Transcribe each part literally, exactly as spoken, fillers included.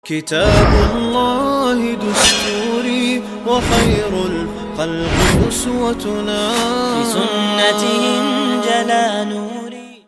كتاب الله دستوري، وخير الخلق أسوتنا. بسنته انجلى نوري.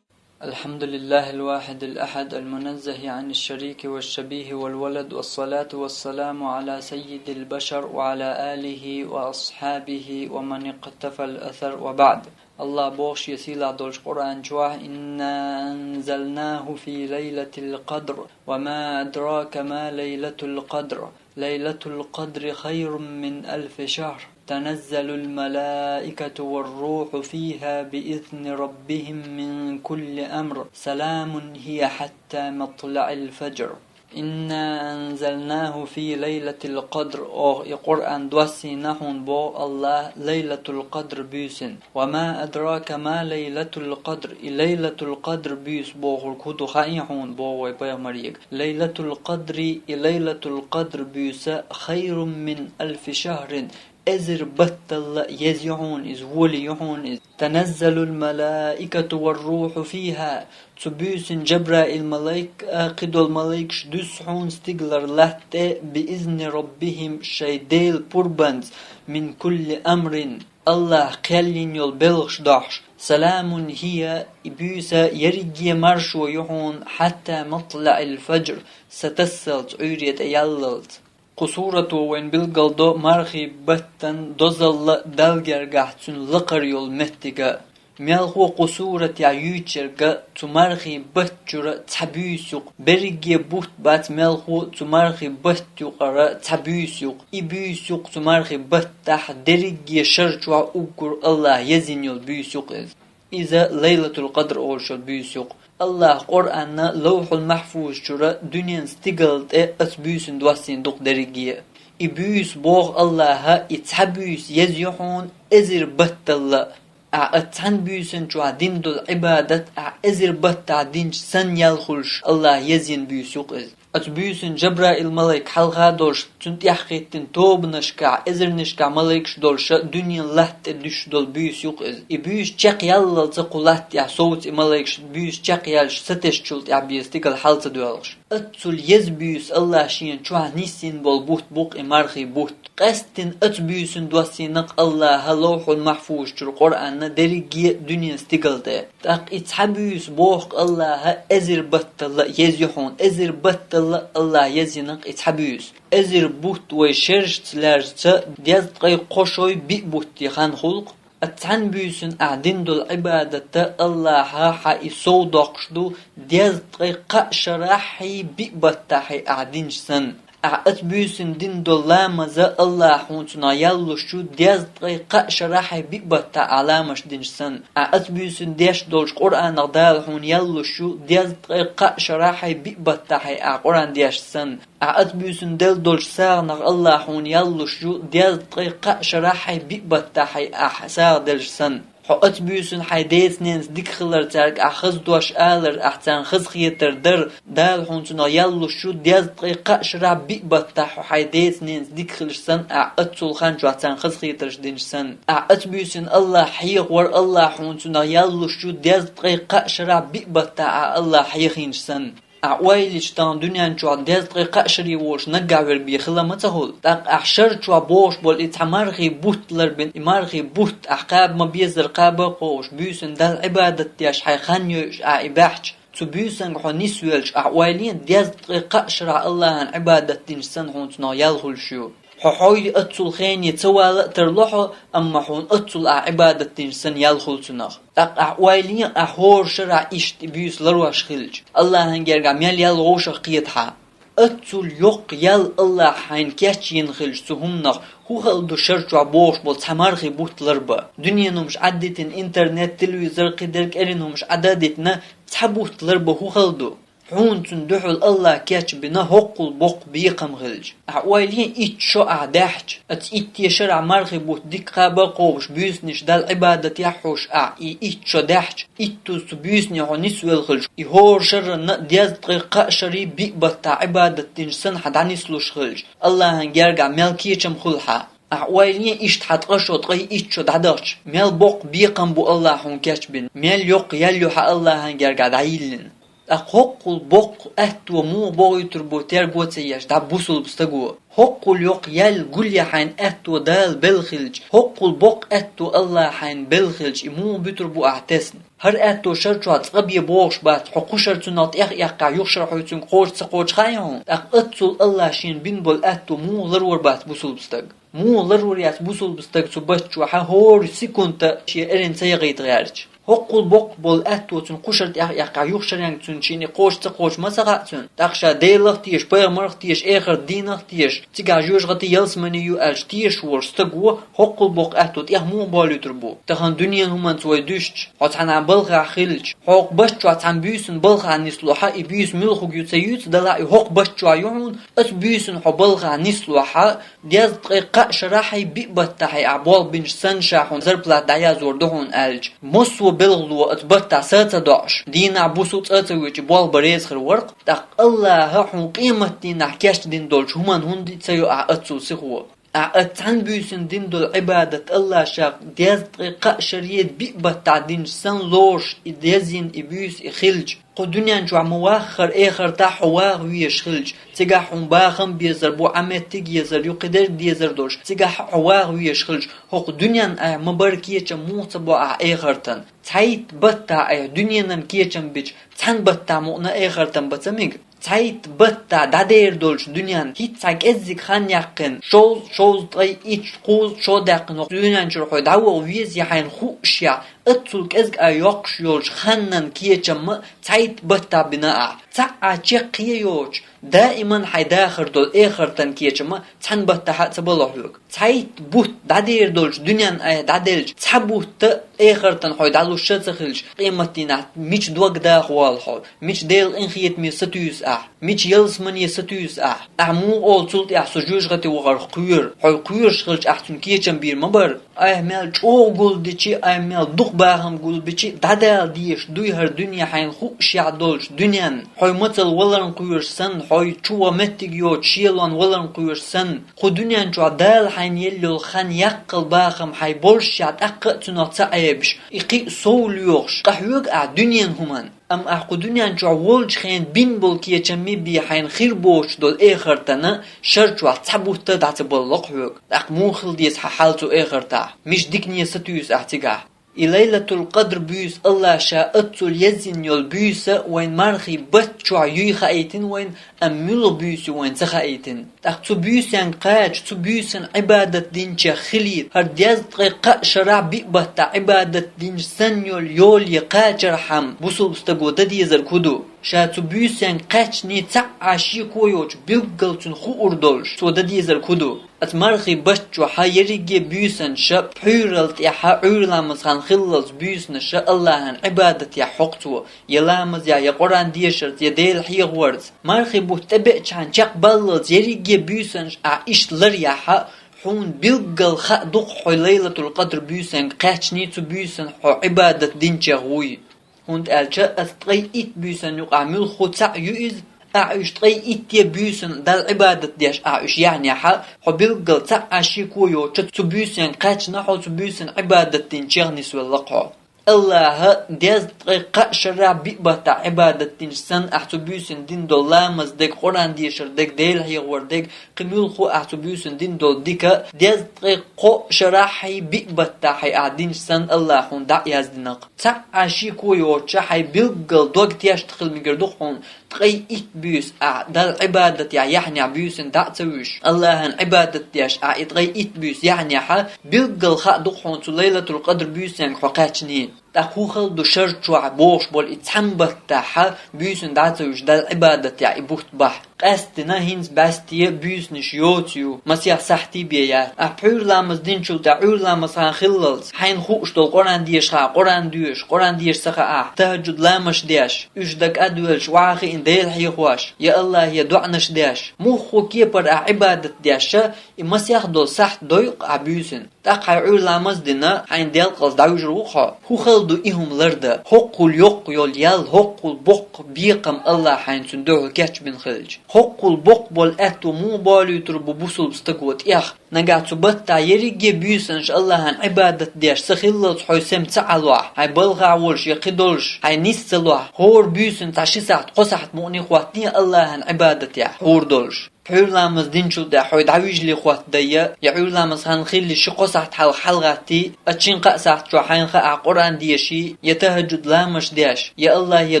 الحمد لله الواحد الأحد المنزه عن الشريك والشبيه والولد، والصلاة والسلام على سيد البشر وعلى آله وأصحابه ومن اقتفى الأثر، وبعد. Аллах боху шен сийлахь долчу Къуръан чохь: «إنا أنزلناه في ليلة القدر، وما أدراك ما ليلة القدر، ليلة القدر خير من ألف شهر، تنزل الملائكة والروح فيها بإذن ربهم من كل أمر، سلام هي حتى مطلع الفجر». «إنا أنزلناه في ليلة القدر», оха и Къуръан доссийна хьуна боху Аллах Лайлатул Къадр буьйсина. «وما أدراك ما ليلة القدر», и Лайлатул Къадр буьйса бохург хӀун ду хаий хьуна боху вай пайхамарега. «ليلة القدر», и Лайлатул Къадр буьйса, «خير من ألف شهر», эзар батталла еза ю хьуна иза, вола ю хьуна иза. «تنزل الملائكة والروح فيها», цу буьйсина Жабраил малайк а, кхидолу малайкаш дуьсу хьуна стигалара латта тӀе, «بإذن ربهم», шайн Делан пурбанца, «من كل أمر», Аллах кхел йина йолу белхаш дохьуш. «سلام هي», и буьйса ерриге маршо ю хьуна, «حتى مطلع الفجر», сатассалц, Ӏуьйре тӀе яллалц. Кху сурато вайна билгалдо мархий баттан дозалла а, Далла гергахь цуьнан лакхара йолу меттиг а. Мелхо кху суратехь юьйцург а, цу мархий батта чуьра цхьа буьйса ю-кх, берриге бутт бац мелхо цу мархий батта юкъара цхьа буьйса ю-кх. И буьйса ю-кх цу мархий баттахь дерриге шар чохь уггар Аллах езйина йолу буьйса ю-кх иза. Иза Лайлатул Къадр олуш йолу буьйса ю-кх. Аллах Къуръанна Лавхьул Махьфуз чуьра дуьненан стигална тӀе оцу буьйсина доссийна ду-кх дерриге а. И буьйса боху Аллаха, и цхьа буьйса еза ю хьуна эзар батталла а. Ахьа оцу цхьана буьйсина чохь дина долу Ӏибадат ахьа эзар баттахь динчу санна ял хуьлуш Аллаха езйина буьйса ю-кх иза. Оцу буьйсина Жабраил малайк хьалха а долуш, цунна тӀаьхьахӀиттина тобанашкахь, эзарнашкахь малайкаш долуша дуьненан латта тӀе дуьсуш долу буьйса ю-кх иза. И буьйса чекхъяллалца кху латтахь совца и малайкаш буьйса чекхъяьлча сатесначул тӀаьхьа бен стигала хьал ца доьлхуш. Оццул еза буьйса Аллах шена чохь нисйина болу бутт бу-кх и мархий бутт. Къаьсттина оцу буьйсина доссийна-кх Аллаха Лавхьул Махьфуз чуьра Къуръанна дерриге а дуьненан стигална тӀе. ТӀаккха и цхьа буьйса боху-кх Аллаха, эзар батталла еза ю хьуна, эзар батталла Аллаха езйина-кх и цхьа буьйса. Эзар бутт вай шерашца лаьржца дезткъе кхо шой биъ бутте хан хуьлу-кх. Оцу цхьана буьйсина ахьа дина долу Ӏибадат Аллаха хьан и сов доккхуш ду дезткъе кхаа шарахьий биъ баттахьий ахьа динчу санна. Ахьа оцу буьйсина дина долу ламаз Аллаха хьуна цунах ял луш ю дезткъе кхаа шарахьий биъ баттахь ахьа ламазаш динчу санна. Ахьа оцу буьйсина деш долчу Къуръанах Дала хьуна ял луш ю дезткъе кхаа шарахьий биъ баттахьий ахьа Къуръан дешчу санна. Ахьа оцу буьйсина делла долчу сагӀанах Аллаха хьуна ял луш ю дезткъе кхаа шарахьий биъ баттахьий ахьа сагӀа делчу санна. Хьо оцу буьйсина хьайн деца-ненаца дика хилар, цаьрга ахьа хаза дош алар, ахьа царна хазахетар дар, Дала хьуна цунах ял луш ю дезткъе кхаа шарахь биъ баттахь хьо хьайн деца-ненаца дика хилча санна, ахьа оццул хан чохь царна хазахетарш динчу санна. Ахьа оцу буьйсина Аллах хьехавар Аллах хьуна цунах ял луш ю дезткъе кхаа шарахь биъ баттахь ахьа Аллах хьехийначу санна. Ахьа ойла йича тахана дуьнен чохь дезткъе кхаа шаре волуш наггахь верг бен хила ма ца хуьлу. ТӀаккха ахьа шар чохь бохуш болу и цхьа мархий бутт ларбина, и мархий бутт ахьа кхаба ма-беззара кхаба а кхобуш, буьйсанна Далла Ӏибадат деш хьайн хан йойуш ахьа и баьхча, цу буьйсанга хьо нисвелча, ахьа ойла е, дезткъе кхаа шарахь Аллахьан Ӏибадат динчу санна хьуна цунах ял хуьлуш ю. Хьо хьой оццул хене ца вала а тарло хьо, амма хьуна оццул ахьа Ӏибадат динчу санна ял хуьлу цунах. ТӀаккха ахьа ойла е, ахьа хӀора шарахь иштта и буьйса ларош хилча, Аллахьан гергахь мел ял вовшах кхета хьан. Оццул йоккха ял Аллахьа хьайна кечйина хилча цу хӀуманах, хӀун хала ду шар чохь бохуш болу цхьа мархий бутт ларбан? Дуьненан хӀумаш Ӏаддитина, интернет, телевизор, кхидерг кӀиран хӀумаш Ӏад а дитина, цхьа бутт ларбан хӀун хала ду? Хьуна цунна дуьхьал Аллах кечбина хӀоккхул боккха бекхам хилча. Ахьа ойла е, итт шо ахьа даьхча, оцу итте шарахь мархий бутт дика кхаба а кхобуш, буьйсанаш Далла Ӏибадат яхьуш ахьа и итт шо даьхча, иттуза цу буьйсане хьо нисвелла хилча, и хӀора шарранна а дезткъе кхаа шарий биъ баттахь Ӏибадат динчу санна хьан дӀанислуш хилча, Аллахьан гергахь мел кечам хуьлу хьан. Ахьа ойла е, иштта хьан ткъа шо, ткъе итт шо дӀадахча, мел боккха бекхам бу Аллахьа хьуна кечбина, мел йоккха ял ю хьан Аллахьан гергахь дӀайиллина. ТӀаккха хӀоккхул боккха аьтто муха бохуьйтур бу терго ца еш дӀа бусулба стаго? ХӀоккхул йоккха ял гулъя хьайна аьтто Дала белла хилча, хӀоккхул боккха аьтто Аллаха хьайна белла хилча, и муха буьтур бу ахь тесна? ХӀара аьтто шар чохь цкъа бе бохуш бац, хьо кху шар цунах тӀех а эккхахь, юха шар хьо цуьнга кхочуш ца кхочуш хаьий хьуна? ТӀаккха оццул Аллаха шена бина болу аьтто муха ларвар бац бусулба стаг? Муха ларвар яц бусулба стаг цу баттахь хӀора секунда шен эрна ца яхийта гӀерташ? ХӀоккхул боккха болу аьтто цуьнан кху шар тӀех а эккхахь, юха шаренга цуьнан шена кхочуш ца кхочуш ма ца хаьа цуьнан. ТӀаккха ша Делах а теша, пайхамарах а теша, эхарт дийнах а теша, цигахь жоьжахати ялсамани ю аьлча тешаш волу стаго хӀоккхул боккха аьтто тӀех муха болуьйтур бу? Тахана дуьненан хӀуманца вай дуьстича, хьо цхьанхьа балхахь хилча, хьо хӀокху баттахь цхьана буьйсанна балхахь нисло хьа, и буьйса муьлхарг ю ца юьйцу, делахь и хӀокху баттахь ю хьуна, оцу буьйсанна хьо балхахь нисло хьа, дезткъе кхаа шарахь хьай биъ баттахь хьай ахь болх бинчу санна ша хьуна зарплата дӀаяздор ду хьуна аьлча, массо а белхало оцу баттахь са ца доӀуш, дийнахь буса цӀа ца вуьйчу болх бан реза хир вара-кх, тӀаккха Аллаха хьуна къематдийнахь кечдина долчу хӀуманна хӀунда ца йо ахь оццул сихо? Ахь оцу цхьана буьйсанна дина долу Ӏибадат Аллаха ша дезткъе кхаа шаре биъ баттахь динчу санна лоруш, и дезйина и буьйса и хилча, кху дуьнен чохь ма ваххара эхартахь хьо ваха везаш хилча, цигахь хьуна бахам а безар бу, Ӏа меттиг а езар ю, кхидерг дезар долуш, цигахь хьо ваха везаш хилча, хӀокху дуьненна айхьа ма-барра кечам муха ца бо ахь эхартан? Цхьайтта баттахь айхьа дуьненан кечам бича, цхьана баттахь мукъана эхартан бан ца мега? Цхьайтта баттахь дӀадер долчу дуьненна хӀинца цхьа кӀеззиг хан яьккхина, шовзткъе ткъе итт, кхузткъа шо даьккхина хӀокху дуьнен чуьра хьо дӀаваха веза хьайна хууш, оццул кӀезиг а йоккхуш йолчу ханнан кечам а цхьайтта баттахь бина ахь. Цхьа а чекхъе йоцуш, даиман хьайн дахар долу эхартан кечам а цхьана баттахь а ца бало хьоьга. Цхьайтта бутт дӀадер долчу дуьненна айхьа дӀаделча, цхьа бутт а эхартан хьо дӀалуш ша ца хилча, къематдийнахь мича дог даха волу хьо, мича Делан къинхетаме сатуьйсу ахь, мича ялсамане сатуьйсу ахь? Ахь муха олу цул тӀаьхьа со жоьжахати вахарх кхоьру? Хьо кхоьруш хилча ахь цуьнан кечам бийр ма бара. Айхьа мел чӀогӀа гулдичи, айхьа мел дукха бахам гулбичи, дӀадала дезаш дуй хӀара дуьне хьайна хууш долчу дуьненна. Хьо мацалла валарна кхоьруш санна, хьо чу ван меттиг йоцу шелонна валарна кхоьруш санна, кху дуьнен чохь Дала хьайна елла йолу хан яккхал бахам хьайн боллушехь тӀаккха а цунах ца Ӏебаш, и кхин а сов лоьхуш, къахьоьгу ахь дуьненан хӀуманна. Амма ахь кху дуьнен чохь волчу хенахь бина болу кечаммий бен хьайна хир боцуш долу эхартана шар чохь цхьа бутт а дӀа ца баллакх хьоьга. ТӀаккха муха хила деза хьан хьал цу эхартахь? Мича дикане сатуьйсу ахь цигахь? И Лайлатул-Къадр буьйса Аллаха ша оццул езйина йолу буьйса вайн мархий бутт чохь юй хаийтина вайна, амма муьлха буьйса ю вайна ца хаийтина. ТӀаккха цу буьйсанга кхача, цу буьйсанна Ӏибадат динчех хилийта, хӀара дезткъе кхаа шарахь биъ баттахь Ӏибадат динчу санна йолу йоле кхачархьама, бусулба стаго дан дезарг хӀун ду? Ша цу буьйсанга кхаьчний цхьа а шеко йоцуш, билггал цунна хуур долуш, цо дан дезарг хӀун ду? Оцу мархий бутт чохь ерриге буьйсанаш пхьуьйрал тӀаьхьа Ӏуьйра ламазан хиллалц буьйсанаш Аллахьан Ӏибадатехь хьокху цо, я ламазехь, я Къуръан дешарца, я Дела хьехорца. Мархий бутт тӀебеачхьана чекхбаллалц ерриге буьйсанаш ахь иштта ларъяхь, хьуна билггал хаа ду-кх хьо Лайлатул-Къадр буьйсанга кхаьчний, цу буьйсанна хьо Ӏибадат динчех вуй. ХӀунда аьлча аса ткъе итт буьйсанна юкъахь муьлхха цхьаъ ю иза, ахь уьш ткъе итте буьйсанна Далла Ӏибадат деш ахь уьш яьхьнехь, хьо билггал цхьа а шеко йоцуш цу буьйсанга кхаьчна хьо, цу буьйсанна Ӏибадат динчех нисвелла-кх хьо. Аллаха дезткъе кхаа шарахь биъ баттахь Ӏибадат динчу санна ахь цу буьйсанна дина долу ламаз дерг, Къуръан дешар дерг, Дела хьехор дерг, кхин муьлхха ахь цу буьйсанна дина долу дика дезткъе кхоъ шарахь хьайн биъ баттахь хьайн ахь динчу санна Аллаха хьуна дӀа а яздина-кх. Цхьа а шеко йоцуш хьайн билггал дог тешна хила мегар ду-кх хьуна, ткъе итт буьйса ахь Далла Ӏибадатехь яьхьнехь буьйсанна дӀа а ца вуьйш, Аллахьан Ӏибадат деш ахь и ткъе итт буьйса яьхьнехь, билггал хаа ду-кх хьуна цу Лайлатул-Къадр буьйсанга хьо кхаьчний. ТӀаккха хӀун хала ду шар чохь бохуш болу и цхьана баттахь буьйсанна дӀа а ца вуьйш Далла Ӏибадатехь и бутт бахь? Къаьсттина хӀинца бӀаьсте буьйсанаш йоцу ю, масех сахьтий бен яц. Ахь пхьуьйра ламаз динчул тӀаьхьа Ӏуьйра ламазан хиллалц, хьайна хууш долу Къуръан деша хаа, Къуръан доьшу, Къуръан деша ца хаахь, тахӀажжуд ламазаш деш, уьш дан кӀадвеллаш, охьа а хиъна Дела хьехош, я Аллахье доӀанаш деш, муьлхха кепара ахь Ӏибадат деш, и масех долу сахьт дойу-кх ахь буьйсанна. ТӀаккха хьайн Ӏуьйра ламаз а дина, хьайна делкъалц дӀавуьжур ву-кх хьо. ХӀун хала ду и хӀума ларда. ХӀоккхул йоккха йола ял, хӀоккхул боккха бекхам Аллахьа хьайна цунна дуьхьал кечбина хилча. ХӀоккхул боккха бола аьтто муха болуьйтур бу бусулба стаго тӀех? Нагахь цу баттахь ерриге буьйсанаш Аллахьан Ӏибадат деш ца хиллалц хьо сема ца Ӏалахь, хьайн балхахь волуш я кхидолуш, хьайн нис ца лахь, хӀора буьйсанна цхьа ши сахьт, кхо сахьт мукъане хӀоттаде Аллахьан Ӏибадатехь хьур долуш. Пхьуьйра ламаз динчул тӀаьхьа хьо дӀавижале хӀоттадайя, я Ӏуьйра ламаз хан хилла ши-кхо сахьт хьалха хьалагӀаттий, а шин-кхаа сахьт чохь хьайна хаа Къуръан деший, я тахӀажжуд ламазаш деш, я Аллахье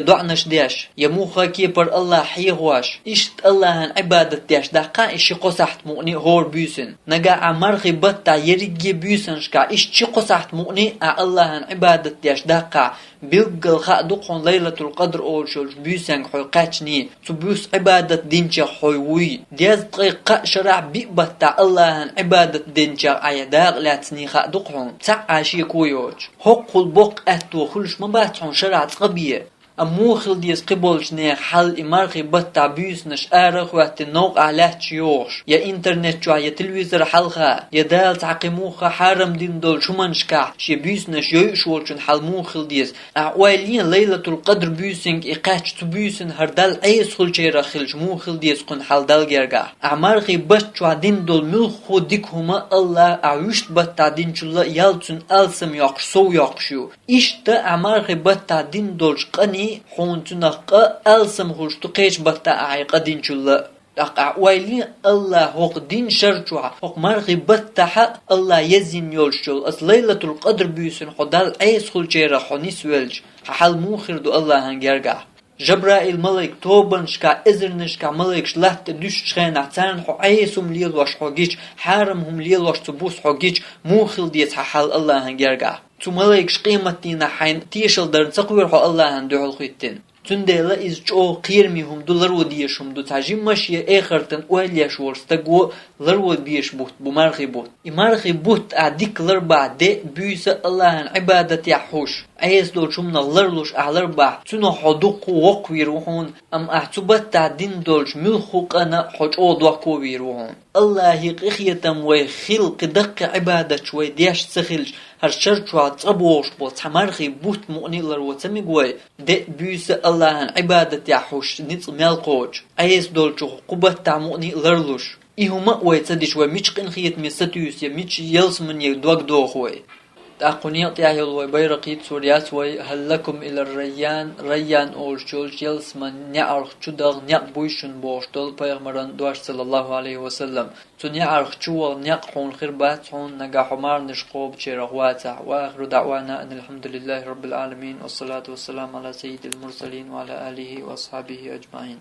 доӀанаш деш, я муха кепара Аллахь хьехош, иштта Аллахьан Ӏибадат деш даккха и ши-кхо сахьт мукъане хӀора буьйсанна. Нагахь Ӏа мархий баттахь ерриге буьйсанашкахь иштта ши-кхо сахьт мукъане а Аллахьан Ӏибадат деш даккха, билггал хаа ду-кх хьуна Лайлатул-Къадр олуш йолчу буьйсанга хьо кхаьчний, цу буьйса Ӏибадат динчех хьо вуй. Дезткъе кхаа шарахь биъ баттахь Аллахьан Ӏибадат динчех Ӏа я дакъа лаьцний хаа ду-кх хьуна, цхьа а шеко йоцуш. ХӀоккхул боккха аьтто хуьлуш ма бац хьуна шарахь цкъа бен. Амма муха хила деза кхиболчу нехан хьал и мархий баттахь буьйсанаш ара а хӀоьттина новкъахь лаьтташ йогӀуш, я интернет чохь, я телевизор хьалха, я Дала цхьа кхин муха хьарам дина долчу хӀуманашкахь шен буьйсанаш йойуш волчун хьал муха хила деза? Ахьа ойла е, Лайлатул-Къадр буьйсанга и кхаьчча цу буьйсанна хӀара Далла Ӏеса хуьлучерах хилча муха хила деза кхуьнан хьал Далла гергахь? Ахьа мархий батта чохь дина долу муьлхха дика хӀума Аллахьа ахьа вуьшта баттахь динчул а ял цуьнан алсам йоккхуш, сов йоккхуш ю. Иштта ахьа мархий баттахь дина долчу къанийн хьуна цуьнах къа алсам хуьлуш ду кхечу баттахь ахьа и къа динчул а. ТӀаккха ахьа ойла е, Аллахьа хӀокху дина шар чохь, хӀокху мархий баттахь а Аллахьа езйина йолуш йолу оцу Лайлатул-Къадр буьйсанна хьо Далла Ӏеса хуьлучерах хьо нисвелча, хьан хьал муха хир ду Аллахьан гергахь? Жабраил-малик тобанашкахь, эзарнашкахь маликаш латта тӀе дуьссучу хенахь, царна хьо Ӏеса хӀума лелош хьо гича, хьарам хӀума лелош цу буса хьо гича, муха хила деза хьан хьал Аллахьан гергахь? Цу маликаша къематдийнахь хьайна тешалла дарна ца кхоьру хьо Аллахьана дуьхьал хӀиттина. Цундела иза чӀогӀа кхераме хӀума ду, ларван дезаш хӀума ду. Цхьа жиммаш я эхартан ойла еш волу стаго ларван безаш бутт бу мархий бутт. И мархий бутт ахьа дика ларбахь, де а, буьйса а Аллахьан Ӏибадатехь хьуш, Ӏеса долчу хӀуманах ларлуш ахьа ларбахь, цуьнах хьо дуккха а воккхавийр ву хьуна, амма ахьа цу баттахь дина долчу муьлхха къана хьо чӀогӀа дохко а вийр ву хьуна. Аллахье къинхетам вай хила, кхин даккхий Ӏибадаташ вай деш ца хилча, хӀара шар чохь цкъа богӀуш болу цхьа мархий бутт мукъане а ларво ца мега вай, де а, буьйса а Аллахьан Ӏибадатехь хьуш, ницкъ мел кхочуш, Ӏеса долчух кху баттахь мукъане а ларлуш. И хӀума а вай ца дича, вай мича къинхетаме сатуьйсу я мича ялсамане дог доху вай? ТӀаккха кху некъа тӀехь йолу вай байракх йицлур яц вай: «Хьал лакум илар Райян», Райян олуш йолчу ялсаман неӀарх чу даха некъ буй шуна бохуш долу пайхамаран дош, саллаллаху Ӏалайхи ва саллам. Цу неӀарх чу ваха некъ хьуна хир бац хьуна, нагахь хьо марханаш кхобучерах вацахь. Ва ахиру даӀвана анил хьамдулиллахи раббил Ӏаламин. Вассалату вассаламу Ӏала саййидил мурсалин ва Ӏала алихи ва асхьабихи аджмаӀин.